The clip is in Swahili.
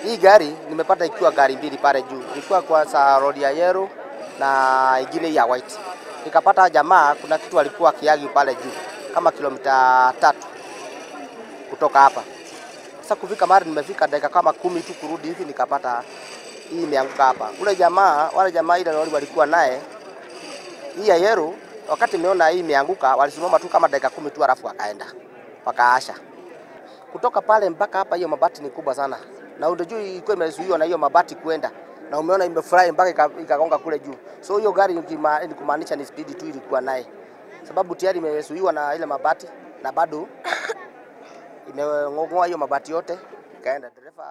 Hii gari nimepata ikiwa gari mbili pale juu. Ilikuwa kwa sa road ya yellow na ingine ya white. Nikapata jamaa kuna kitu alikuwa kiagi pale juu kama kilomita 3 kutoka hapa. Sasa kufika mahali nimefika dakika kama 10 tu kurudi hivi nikapata hii imeanguka hapa. Ule jamaa, wale jamaa ile lori walikuwa naye hii ya yellow, wakati nimeona hii imeanguka walisimama tu kama dakika 10 tu alafu wakaenda. Wakaasha. Kutoka pale mpaka hapa hiyo mabati ni kubwa sana. Na unajua ilikuwa imezuiwa na hiyo mabati kuenda. Na umeona imefurahi mpaka ikagonga kule juu. So hiyo gari ni kumaanisha ni speed tu ilikuwa naye. Sababu tayari imezuiwa na ile mabati na bado imengoa hiyo mabati yote ikaenda. Dereva